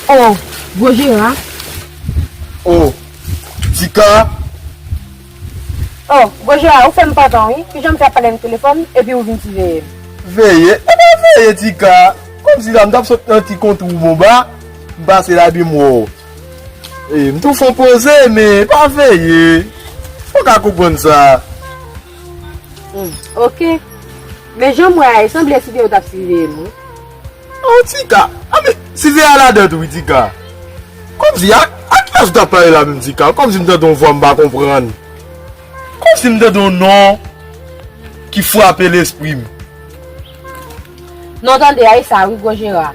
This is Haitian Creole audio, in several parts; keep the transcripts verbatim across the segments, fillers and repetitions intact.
Oh, gwo Jera. Oh, Tika. Oh, gwo Jera, ou fè m pantan wi. Kijan m fè ap pale nan telefòn epi ou vin siveye m? Veye? E pa veye, Tika. Kòmsi la m t ap sot nan ti kontwou Bonba, m pase la epi m wè w. E, m tou fè w poze, men pa veye. Ou ka konprann sa. Hmm, oke. Men jan m wè a, e sanble siveye ou t ap siveye m wi. Oh, Tika. A men, siveye a ladan tou wi, Tika. Kòmsi, a, a kiyès ou t ap pale la menm, Tika? Kòmsi m tande yon vwa m pa konprann. Kòmsi m tande yon non ki frape lespri m. Non, tande a, e sa wi, gwo Jera.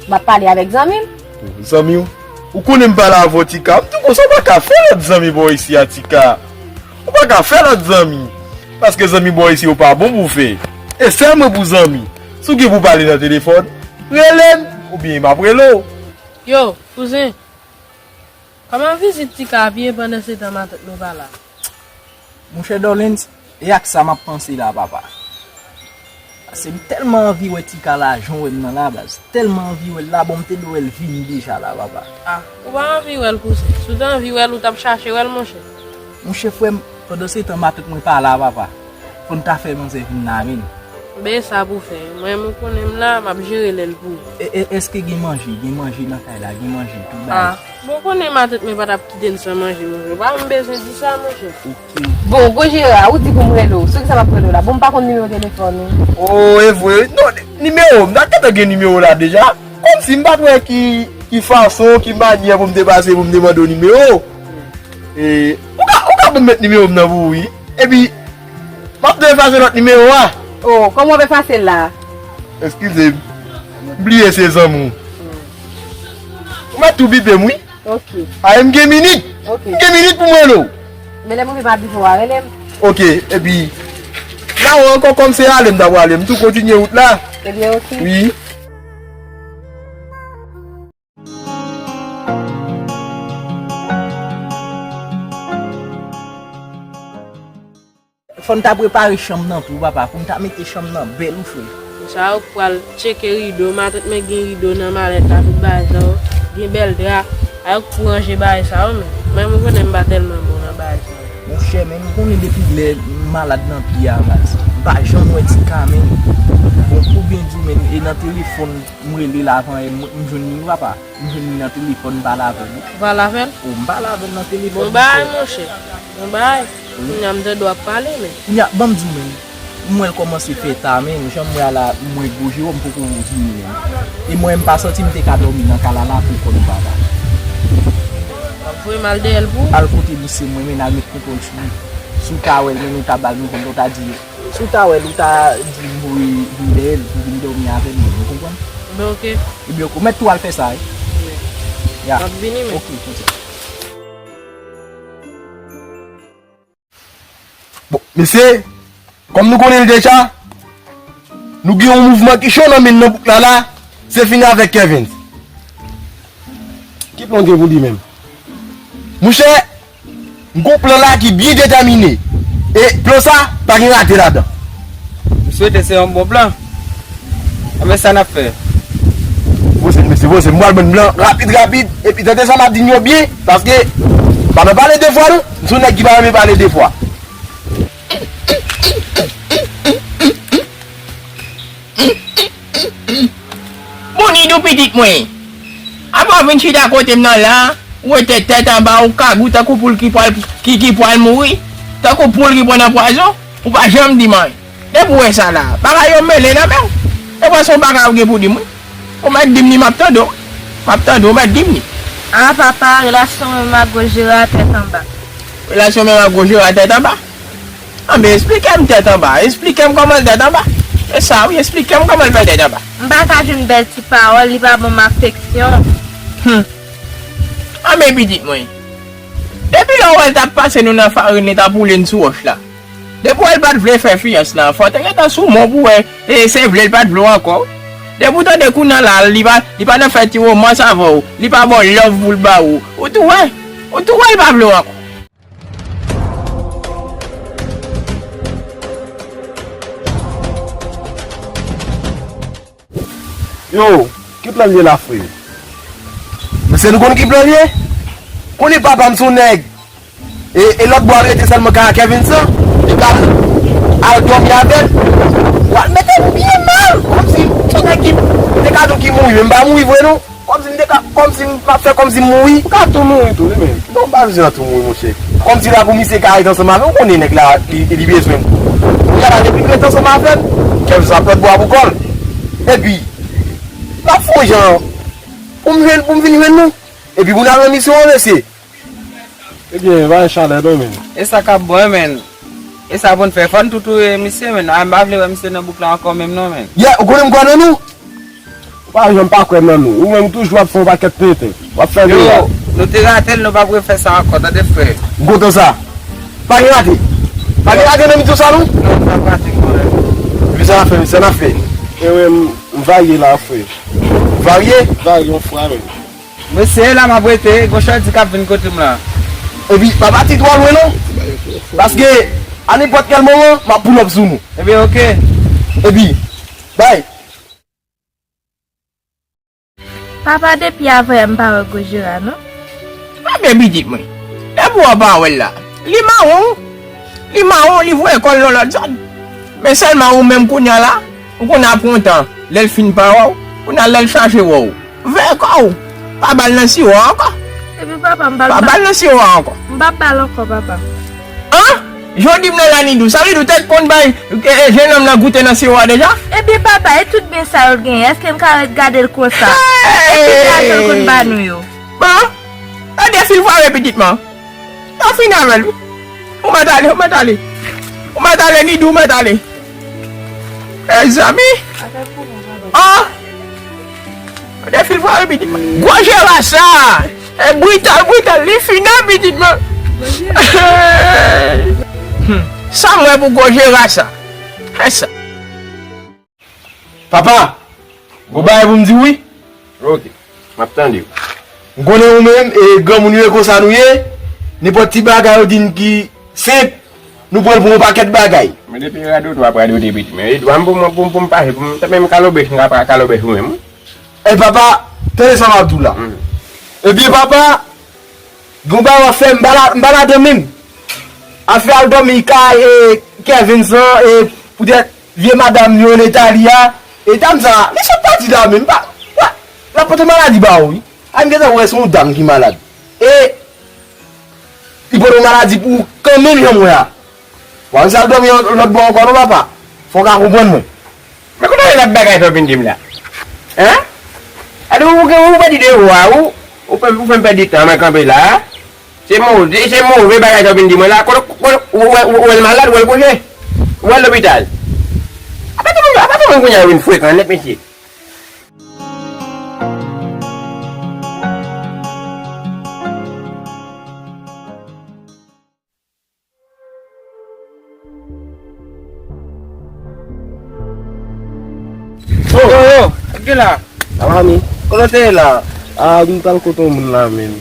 M ap pale avèk zanmi m. Oh, zanmi w? Ou konnen m pale avè w, Tika. M tou konsa w pa ka fè lòt zanmi bò isi a, Tika. Ou pa ka fè lòt zanmi. Paske zanmi bò isi yo pa bon pou fè. E sèl mwen pou zanmi. Si w gen pou pale nan telefòn, rele m, oubyen m ap rele w. Yo, kouzen. Kòman vizit Tika ap ye pandan se tan matant nou pa la? Monchè Dorlens, e ak sa m ap panse la, papa. Paske m tèlman anvi wè Tika la, jan w wè m nan la, baz. Tèlman anvi wè l la, bon, m te dwe wè l vini deja la, papa. A, ou pa anvi wè l, kouzen. Si w te anvi wè l, ou t ap chache wè l, monchè. Monchè, frè m, pandan se tan matant mwen pa la, papa. Fò n ta fè manzè vin la, menm. Ben, sa pou fè. Mwen, m konnen m la, m ap jere lè l pou ou. E, e, èske gen manje? Gen manje nan kay la? Gen manje, tout bagay? A, bon, konnen matant mwen pa t ap kite n san manje, monchè. Pa m bezwen di sa, monchè. Oke. Bon, gwo Jera, ou di pou m rele w. Sou kisa m ap rele w la? Bon, m pa konn nimewo telefòn ou. Oh, e vre. Non, ni-, nimewo, m ta gentan gen nimewo la deja. Kòmsi m pa t wè ki, ki fason, ki manyè pou m te pase pou m te mande w nimewo. E, ou ka, ou ka ban m met nimewo m nan pou ou, wi. Epi, m ap tou efase lòt nimewo a. Oh, kòman w ap efase l la? Eskize m. M bliye se zanmi w. Ou mèt tou bipe m, wi. Oke. A, e m gen minit. Oke. M gen minit pou m rele w. Men lè m rive pa bipe w a, rele m. Oke, epi, la w ankò kòm se ale m ta prale, m tou kontinye wout la. Ebyen, oke. Wi. Fò n ta prepare chanm nan tou, papa, pou n ta mete chanm nan bèl, wi, frè. Sa yo k pral tcheke rido, matant mwen gen rido nan malèt la, tout bagay sa yo. Gen bèl dra, a yo k pou ranje bagay sa yo, men mwen, mwen konnen m pa tèlman bon nan bagay sa yo. Monchè, men nou konnen depi lè m malad nan pye a, baz. M pa janm wè Tika, men. Bon, pou byen di w, men, e nan telefòn, m rele l avan yè, m, m jwenn li, wi, papa. M jwenn li nan telefòn, m pale avè l, wi. Ou pale avè l? O, m pale avè l nan telefòn, monchè. Bon bagay, monchè. Bon bagay. Wi. Kounye a m tande w ap pale, men. Kounye a, ban m di w, men. M wè l kòmanse fè ta, men. Jan m wè a la, m wè gwo Jewòm poko vini, men. E mwen, m pa santi m te ka dòmi nan kay la, la pou kò nou papa. W ap voye m al dèyè l pou ou? Al kote misye, mwen, men, al met kontwòl sou li. Si w ta wè l, men, ou ta ba l nouvèl, ou ta di, si w ta wè l, ou ta di m voye vin dèyè l pou vin dòmi avè m, ou konprann? Ben, oke. Ebyen, oke. Ou mèt tou al fè sa, wi. Wi. Ya. M ap vini, men. Oke, konsa. Bon, mesye, kòm nou konnen l deja, nou gen yon mouvman ki cho nan men nan bouk la la, se fini avèk Kevin. Ki plan w gen pou li menm? Monchè, m gon plan la ki byen detèmine. E plan sa, pa gen rate ladan. M swete se yon bon plan. Anben sa n ap fè? Poze, mesye, poze. M pral ban n plan rapid, rapid. Epi tande sa m ap di n yo byen, paske pa nan pale de fwa, non. M se yon nèg ki pa renmen pale de fwa. Bonidou pitit mwen. Apa w vin chita kote m nan la, ou rete tèt anba, ou kagou tankou poul ki pral, ki, ki pral mouri, tankou poul ki pran nan pwazon, ou pa janm di m anyen. Depi w wè sa la, bagay yo mele nan men w. E pa se yon bagay ou gen pou di m, wi. Ou mèt di m li, m ap tande w. M ap tande w, ou mèt di m li. A papa, relasyon mwen ak gwo Jera tèt anba. Relasyon mwen ak gwo Jera tèt anba? Anben, esplike m tèt anba. Esplike m kòman l tèt anba. E sa, wi, esplike m kòman l fè tèt anba. M pa ka jwenn bèl ti pawòl, li pa ban m afeksyon. Hum. Anben, pitit mwen. Depi lè w wè l t ap pase nou nan farin, li t ap woule n sou wòch la. Depi w wè l pa t vle fè fiyans lan, fò w te gentan sou men w pou w wè, e, se vle l pa t vle w ankò. Depi w tande kounye a la, li pa, li pa nan fè ti womans avè w, li pa ba w love pou l ba ou. Ou tou wè, ou tou wè l pa vle w ankò. Yo, ki plan m ye la, frè? Se nou konn ki plan l ye? Konnen papa m se yon nèg. E, e lòt bò a rete sèlman kay a Kèvinson. Li pral al dòmi avè l. W al mete m byen mal. Kòmsi m se yon nèg ki, m te ka di w ki mouri, men m pa mouri vre non. Kòmsi m te ka, kòmsi m ap fè kòmsi m mouri. Ou ka tou mouri tou, wi, men. Non, m pa bezwen tou mouri, monchè. Kòmsi la pou misye ka ret ansanm avè w, ou konnen nèg la, li, li bezwen m. Kounye a la, depi l ret ansanm avè m, Kèvinson ap lòt bò a pou kò l. Epi, m ap fè yon jan pou m jwenn, pou m vin jwenn nou. Epi pou n al nan misyon an, mesye. Ebyen, bagay chalè non, men. E sa k ap bon, men. E sa pou n fè. Fò n tou touye misye, men. A, m pa vle wè misye nan bouk la ankò menm non, men. Yè, ou konnen m kwè nan nou? Ou pa janm pa kwè nan nou. Ou menm toujou ap fè yon pakèt tenten. W ap fè yo, nou te rate l, nou p ap refè sa ankò, tande frè. M kontan sa. Pa gen rate. Pa gen rate nan mitan sa non? Non, n p ap rate, frè. Epi sa n ap fè, sa n ap fè. E wi, m, m varye la, frè. Varye? Varye yon fwa, men. Mesye, la m ap rete, gon chòdi k ap vin kote m la. Epi, pa pati twò lwen non. Paske, a nenpòt kèl moman, m ap pull up sou nou. Ebyen, oke. Epi, bay. Papa, depi avanyè m pa wè Gojera non. Pa gen pitit mwen. Depi w pa wè l la. Li mawon. Li mawon, li voye kò l nan lòt zòn. Men sèlman ou menm kounye a la, ou konn ap pran tan. Lè l fin pa wè w, kounye a lè l chache wè w. Veye kò w. Pa ba l nan siwo a ankò. Epi papa, m pa l ba l nan siwo a ankò. M p ap ba l ankò, papa. An? Jan w di m nan la, Nidou, sa vle di w te konn bay, e, e, jennonm nan goute nan siwo a deja? Ebyen papa, e tout byen sa yo l genyen, èske m ka ret gade l konsa? Epi lajan l konn ba nou yo? Bon, e defil vware pitit mwen. Yo fin avè l wi. Ou mèt ale, ou mèt ale. Ou mèt ale, Nidou, ou mèt ale. Mezanmi. Oh! Defil vware pitit mwen. Gwo Jera sa! E brital, brital, li fini pitit mwen. Hmm. Sa m wè pou gwo Jera sa. Fè sa. Papa, gon bagay pou m di w wi. Ok, m ap tande w. M konnen ou menm, e granmoun yo e konsa nou ye. Nenpòt ti bagay yo di n ki senp, nou pran l pou yon pakèt bagay. Men depi radote w ap radote pitit mwen. E dwa m pou mwen, pou m, pou m pase, pou m, se menm kalobèch m ka pa kalobèch ou menm wi. E papa, tande sa m ap di w la. Hmm. Ebyen papa, gon bagay w ap fè, m pa la, m pa ladan menm. Afè al dòmi kay, e, Kèvinson, e, poutèt vye madanm yo Netali a, e dam sa, li sot pati la menm, pa, pa, l ap pote maladi ba ou wi. A m gentan wè se yon dam ki malad. E, li pote yon maladi pou ou kanmenm jan mwen a. W ap al dòmi lòt bò ankò non papa. Fò w ka konprann mwen. Men kote w ye l ap bagay sa w vin di m la? Hein? Gade ou, ou, ou pèdi devwa ou, ou fè, ou fè m pèdi tan mwen kanpe la. Se move, se move bagay sa w vin di mwen la. Kote, kote, ou, ou, ou, ou wè l malad, ou wè l kouche? Ou wè l lopital? Apa tout moun, apa tout moun kounye a vin frekan nèt mesye. Yo, yo, yo, sa k gen la? Sa va, mi? Kote w te ye la? A, m t al kote yon moun la, men.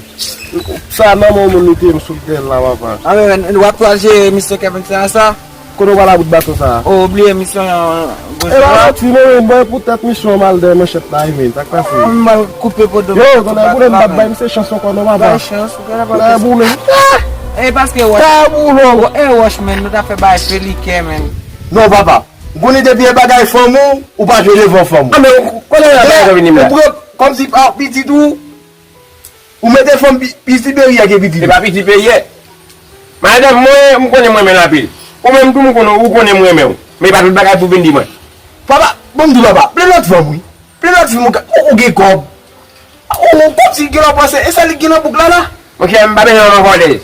Sa, nan men yon moun li te ye, m sot dèyè l la, papa. A, men, men, w ap pral jere misyon Kevin Sena sa? Kote w pral a bout baton sa a? O, ou bliye misyon an, e pa manti, non, men, bon, poutèt misyon an, m al dèyè manchèt la, wi, men, sa k pase? M al koupe podo. Yo, tonnè boule, m p ap bay misye chans ankò, non, papa. Bay chans, ou genlè pa bay chans. Tonnè boule. E paske wòch. Tonnè boule. E wòch, men, nou ta fè bagay peliken, men. Non, papa. M konnen depi e bagay fanm ou, ou pa jwe devan fanm ou. A, men, ou konnen bagay sa vini m la. Ou pran kòmsi pa pitit ou, ou mete fanm pi, pi siperyè ke pitit ou. E pa pi siperyè. Madanm mwen, m konnen m renmen l anpil. Ou menm tou, m konnen, ou konnen m renmen w. Men e pa tout bagay pou vin di mwen. Papa, bon, m di w, papa, plen lòt fanm, wi. Plen lòt fanm, ou, ou gen kòb. Ou, ou kòmsi gen lòt panse, e sa li gen nan bouk la, la. Monchè, m pa bezwen manman vòlèz.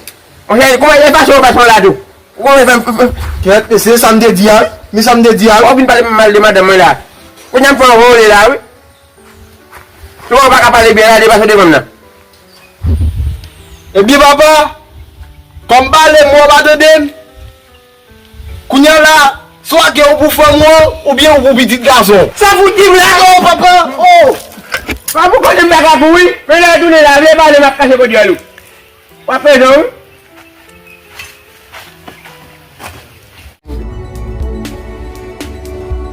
Monchè, kòman e fason, fason la tou? Ou konn fè m, fè m. Kèt, e se sa m te di a, wi. Men sa m te di a, wi. Ou vin pale m mal de madanm mwen la. Kounye a m fè w vole la, wi. Ou pa ka pale byen la, depase devan m nan. Ebyen, papa, kòm pale m, ou pa tande m. Kounye a la, swa ke ou pou fanm ou an, oubyen ou pou pitit gason. Sa fout di m la? Oh, papa, oh. Papa, ou konnen m pa ka pou wi. Men lè w tounen la, vle pale, m ap kache kodyòl ou. W ap rezon, wi.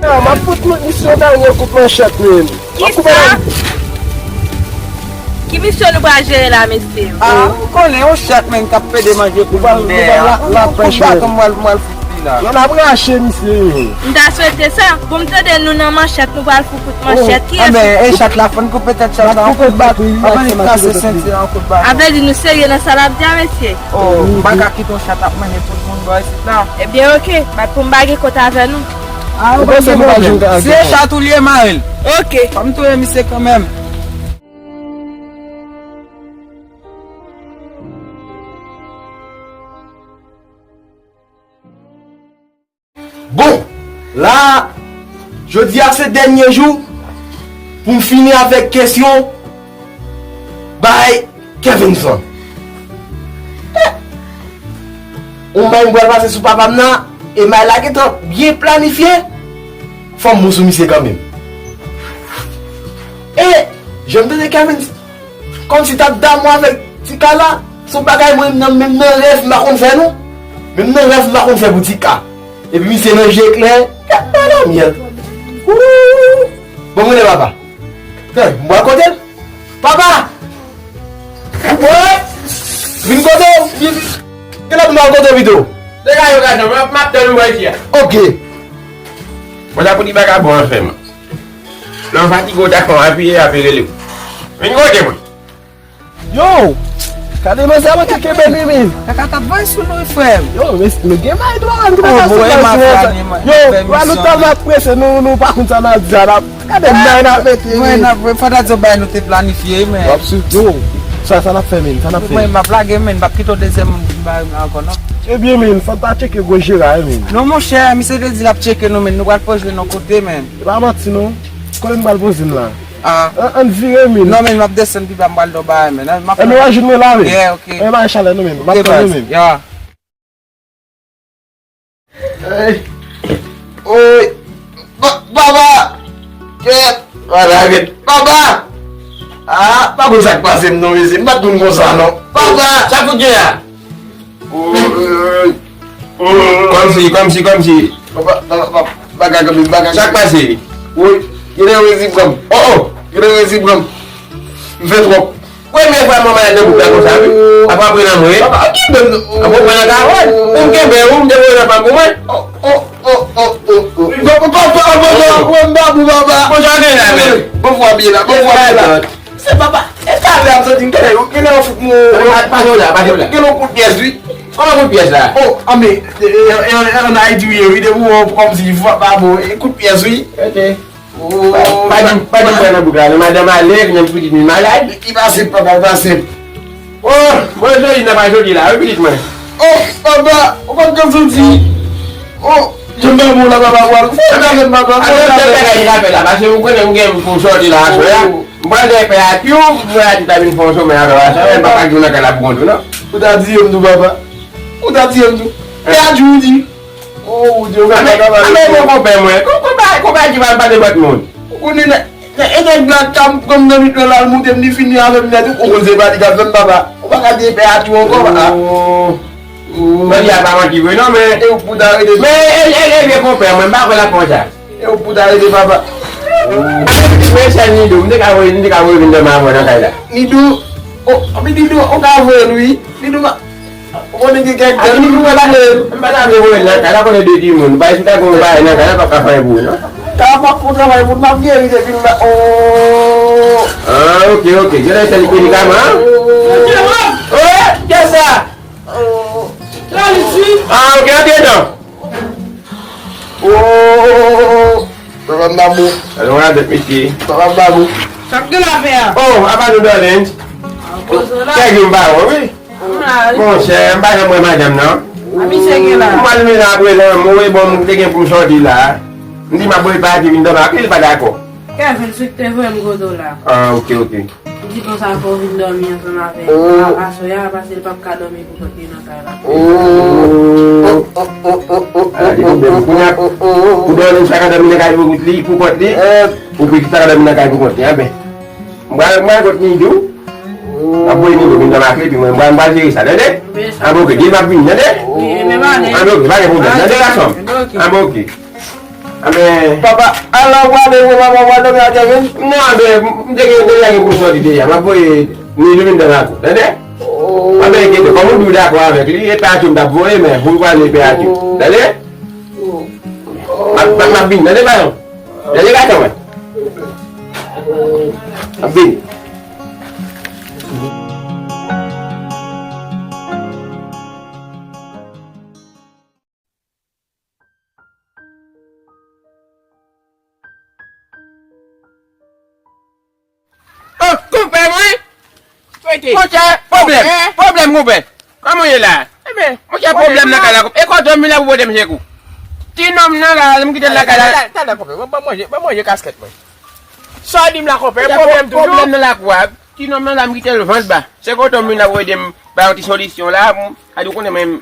Yo, m ap fout misye dènye kout manchèt, men. M ap koupe nan. Ki misyon nou pral jere la, mesye? Ah, ou konnen, yon chat, menm, k ap pede manje pou moun dèyè. Lapèch, menm. Baton m pral, m pral fout li la. Yo, n ap rache misye yo. M ta swete sa. Bon, m tande nou nan manchèt, nou pral fout kout manchèt. Kiyès? Anben, e chat la, fò n koupe tèt chat la, yon kout baton. Anben, li kase senti la, yon kout baton. A vle di nou serye nan sa n ap di a, mesye? Oh, m pa ka kite yon chat ap manje tout moun bò isit la. Ebyen, oke. Bat pou m pa gen kont avè nou. Ah, ou panse nou pa jwenn kaka? Si e chat ou li ye, mare l. Oke. Fò m touye misye kanmenm. Bon, la, jodi a se dènye jou pou m fini avèk kesyon bay Kevinson. On may m pral pase sou papa m nan, e may la gentan byen planifye, fò m bon sou misye kanmenm. E, jan m tande Kevin, kòmsi t ap damou avèk Tika la, se yon bagay mwen, nan, menm nan rèv m pa konn fè non. Menm nan rèv m pa konn fè pou Tika. Epi misye nan je klè, y ap bay lanmyèl. Ooh! Bon, mwen papa. Tande, m pral kote l. Papa! Woy! Vin kote w! Vin! Kilè pou m al kote w pito? Degaje w gason, m ap, m ap tann ou bò isi a. Oke. Bon, sa pou di bagay bon an fè mwen. Lè w fatige, w ta fè w apiye, apiye rele w. Vin kote mwen. Yo! Gade manzè mwen ka kenbe li, men. Kaka t ap voye sou nou, frè m. Yo, men nou gen may dwa, nou pa ka sou mwen. Yo, nou tèlman prese, nou, nou pa konn sa n ap di a, n ap Gade, men n ap mete. Mwen, n ap, fò ta di yon bagay nou te planifye, men. W ap swiv, yo. Sa, sa n ap fè, men? Sa n ap fè? Mwen, m ap lage, men. M p ap kite yon dezyèm moun vin ba mwen ankò, non. Ebyen, men, fò ta tcheke gwo Jera, wi, men. Non, monchè, misye te di l ap tcheke nou, men. Nou pral poze l yon kote, men. E pa manti, non. Kote n pral poze l la? Ah. An, ann vire, men. Non, men, m ap desann pi ba, m pral dò ba, men. M ap. Ebyen, w a jwenn mwen la, men. Yeah, ok. Ebyen, bay chalè, non, men. M ap tann nou, men. Ok, baz. Yeah. Ey! Oy! Pa-, papa! Kèt! Papa! Ah, pa konn sa k pase m non, mesye. M pa t konn konsa non. Papa! Sa k fout gen a? Oy! Kòmsi, kòmsi, kòmsi. Papa, papa, papa, bagay kanpe, bagay. Sa k pase? Oy! Genlè rezi pran m. Oh, oh! Genlè rezi pran m. M fè twòp. Premye fwa m wè malad nan gwoup la konsa, wi. Ap rantre nan mwen. Papa, kenbe m non. Ap rantre nan kawòd. Pou m kenbe ou, m te voye nan fanm pou mwen. Oh, oh, oh, oh, oh, oh. Papa, papa, papa, wè m babou, papa. Bon, jan gen la, men. Bon fwa byen la, bon fwa byen la. Se papa, e sa vle ap santi m genlè, genlè yon fout mwen. Pa, pa jwe la, pa jwe la. Genlè yon kout pyès, wi. Kòman kout pyès la? Oh, anben, e, e, e, ann Ayiti wi, wi, depi w wè yon kòmsi, fwa pa bon, e kout pyès, wi. Ok. Oh, pa, pa di, pa di m pran nan bouk la, non, madanm ale, vin yon pitit vin malad. Ki pase, papa, pase. Oh, mwen jodi, nan pa jodi la, wi, pitit mwen. Oh, papa, ou pa t ka santi. Oh, jan m pa bon la, papa, papa. Fò w ta jwenn papa, fò w ta jwenn. Bagay li ka fè la, paske ou konnen m gen pou m sòti la, aswè a. Oh. M pral gen pè ak yo, pou pè ak yo ta vin fè yon somèy avè w, aswè a, men papa ki nan kay la pou kont ou, non. Ou ta tiye m tou, papa. Ou ta tiye m tou. Pè ak yo, ou di. Oh, Bondye, ou fè m pa ka pale. Ame, ame, bon konpè mwen. Kon, konpè, konpè ki pa, pa nenpòt moun. Ou konnen nèg, nèg, e nèg la ka pran m nan mit lan, l al moute m, li fini avè m nèt, ou konnen se pa li k ap jwenn papa. Ou pa ka di pè a tou ankò, papa. Oh. Oh. Mwen di a pa manti vre, non, men. E ou pou ta rete. Men, e, e, e, vye konpè mwen, m pa kwè l ap fè sa. E ou pou ta rete, papa. Oh. Men sèl Nidou, m te ka voye, m te ka voye vin dòmi avè w nan kay la. Nidou, oh, men Nidou, ou ka voye l, wi. Nidou, pa, ou konnen gen kèk tan nou wè la. M pa ta vle voye l nan kay la, konnen de timoun. Bay si w ta gen yon bagay nan kay la, p ap ka fè anyen pou ou, non. Ka p ap fè yon travay pou m, m ap geri depi m ba, oh. Ah, ok, ok. Genlè se li medikaman, an? Oh. Oh, kè sa? Oh. Ah, ok, antre dan. Oh, oh, oh, oh, oh. Papa m babou. Alon avèk mesye. Papa m babou. Sa k gen la fè a? Oh, apa nou, darling? Kèk jou m pa wè w, wi. Monchè, m pa janm wè madanm nan. Abitye gen la. M pral vin la aprezan, m wè bon, m te gen pou m sòti la. M di m ap voye pati vin dòmi ak li, li pa dakò. Kevin, si w te voye m kote w la. Ah, ok, ok. Di konsa pou w vin dòmi ansanm avè l. Oh. A, aswè a, paske l p ap ka dòmi pou kont li nan kay la. Oh. Oh, oh, oh, oh, oh. Ala, di pwoblèm. Kounye a, pou dòmi, li pa ka dòmi nan kay pou kont li, pou kont li. Eh. Ou pi pa ka dòmi nan kay pou kont li, anben. M pral, m pral kot Nidou. M ap voye Nidou vin dòmi ak li, epi mwen, m pral, m pral jere sa, tande? Anben, ok, di l m ap vini, tande? Wi, men pa ale. Anben, ok, pa gen pwoblèm, tande, gason m? Anben, ok. Anben. Papa, ala w prale vre, papa, w pral dòmi ak Kevin? Non, anben, m te gen, deja gen pou sòti deja. M ap voye, Nidou vin nan lakou, tande? Anben, kite, kòm ou di w dakò avèk li, e Pè Atchoum t ap voye, men, pou l pale Pè Atchoum, tande? M ap, m ap, m ap vin, tande, patwon? Tande, gason mwen? M ap vin. Oh, konpè mwen! Monchè, pwoblèm, pwoblèm, konpè. Kòman w ye la? Ebyen, monchè, pwoblèm nan kay la, konpè. E kote w vin la pou pote m sekou? Ti nonm nan la, m kite l nan kay la. Talè, talè, talè, konpè. Ban, ban manje, ban manje kaskèt mwen. Sa w di m la, konpè? Pwoblèm toujou. Pwoblèm nan lakou a. Ti nonm nan la, m kite l vant ba. Se kote w vin la pou ede m bay yon ti solisyon la. A di w konnen mwen,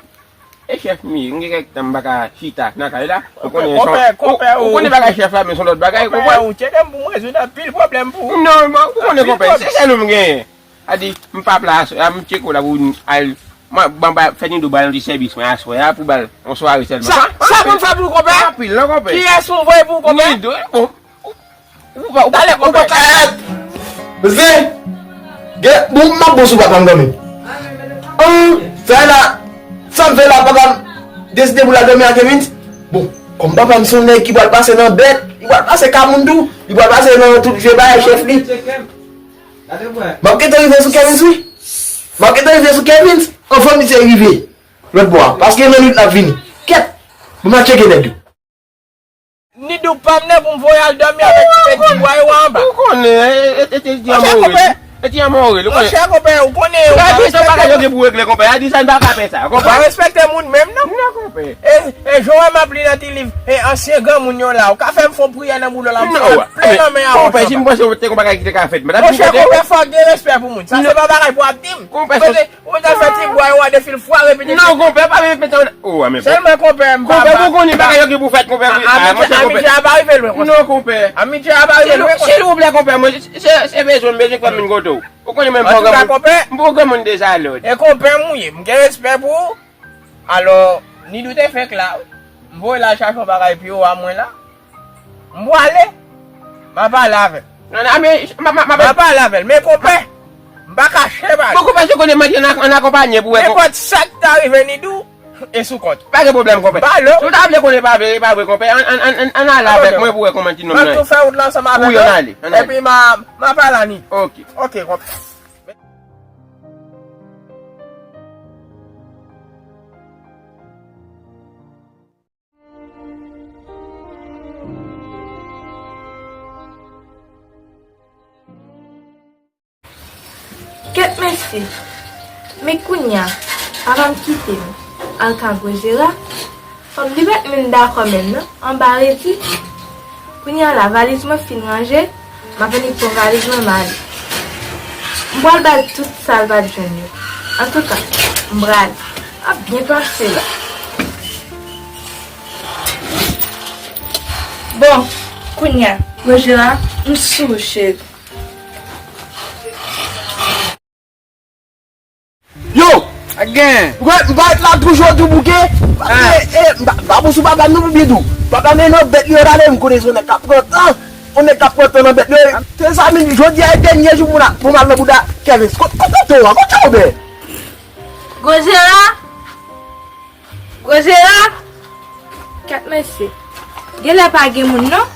e chèf m ye, m gen kèk tan m pa ka chita nan kay la. Ou konnen, konpè, ou konnen bagay chèf la, men se yon lòt bagay, konpè. Ou tcheke m pou m rezoud anpil pwoblèm pou ou. Non, ou konnen, konpè, se sèl ou m genyen. A di, m p ap la aswè a, m tcheke w la pou al, mwen, ban ba, fè Nidou ba l yon ti sèvis mwen aswè a, pou ba l yon sware sèlman. Sa, sa pou m fè pou ou, konpè? Anpil, non, konpè. Kiyès ou voye pou ou, konpè? Nidou, bon. Ou pa, ou pa, ou pa ka. Mesye, gen, bon, m ap bon sou papa m kanmenm. An, fè la, sa m fè la, papa m deside pou l al dòmi a Kevins. Bon, kòm papa m se yon nèg ki pral pase nan bèt, li pral pase ka moun tou, li pral pase nan tout vye bagay chèf li. M ap gentan rive sou Kevins, wi. M ap gentan rive sou Kevins, anvan misye rive lòt bò a, paske nan minit l ap vini. Kèt, bon, m al tcheke nèg yo. Nidou pa m nan pou m voye al dòmi avèk ti bwa yo anba. Ou konnen, e, e, e, e ti anmore. E ti anmore, ou konnen. Monchè, konpè, ou konnen, ou pa respekte moun. Gade, se bagay yo gen pou regle, konpè. A di sa, n pa ka fè sa, konpè. Ou pa respekte moun menm, non. Non, konpè. E, e, jan w wè m ap li nan ti liv, e, ansyen granmoun yo la, ou ka fè m fè yon priyè nan boulo la, m fè plen nan men a ou. Konpè, si m panse ou te konn bagay ki te ka fèt, madam, monchè, konpè, fò gen respè pou moun. Sa se pa bagay pou ap di m. Konpè, Ou mèt al fè ti bwa yo a de fil fwa repete. Non, konpè, pa repete. Oh, a men. Sèlman konpè, m pa, konpè, pou konnen bagay yo gen pou fèt, konpè. A, monchè, konpè. Amitye a pa rive lwen konsa. Non, konpè. Amitye a pa rive lwen konsa. Silvouplè, konpè, mwen, se, se bezwen, m bezwen fè m vin kote w. Ou konnen mwen m pa yon granmoun. M pa yon granmoun dezalòd. E konpè m ou ye, m gen respè pou ou. Alò, Nidou te fenk la, wi. M voye l al chache yon bagay pi wo a mwen la. M pwale. M a pale avè l. Non, non, men, m a, m a, m a, m a pale avè l. Men konpè, m pa kache bagay. Bon, konpè, si w konnen mwen te an, an akonpanye pou wè. Nenpòt sa k ta rive Nidou, e sou kont. Pa gen pwoblèm, konpè. Balo. Si w ta vle konnen pa vre, e pa vre, konpè. Ann, ann, ann, ann, ann ale avèk mwen pou wè kòman ti nonm nan ye. M ap tou fè wout la ansanm avèk ou. Wi, ann ale, ann ale. Epi m a, m a pale a Nidou. Ok. Ok, konpè. Kèt mesye, men kounye a, papa m kite m al ka gwo Jera, fanm li pa t menm dakò menm non, anba redi. Kounye a la, valiz mwen fin ranje, m ap annik pran valiz mwen m ale. M pral ba l tout sa l pa t jwenn yo. Antouka, m prale. Ap byen pase la. Bon, kounye a, Rojera, m sou ou, cheri. Yo! Ak gen! M pa ret la toujou tou bouke. E, e, m pa, m pa pou sou papa m non pou byen di w. Papa m e nan bèt li yo rale m konnen se yon nèg k ap pran tan. Yon nèg k ap pran tan nan bèt li yo. Se sa menm, jodi a e dènye jou pou m al, pou m al nan bouda Kevens. Kot, kot tonton an? Kot Jewobè? Gwo Jera! Gwo Jera! Kèt mesye. Genlè pa gen moun non.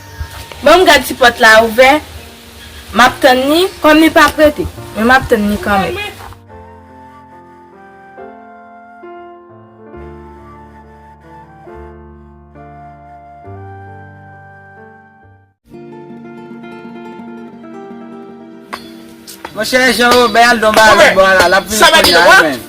Ban m gad si pòt la ouvè. M ap tann li, kòm li pa prete. Men m ap tann li kanmenm. Monchè, Jean Robert al don bagay bò la, l ap vini kounye a, men.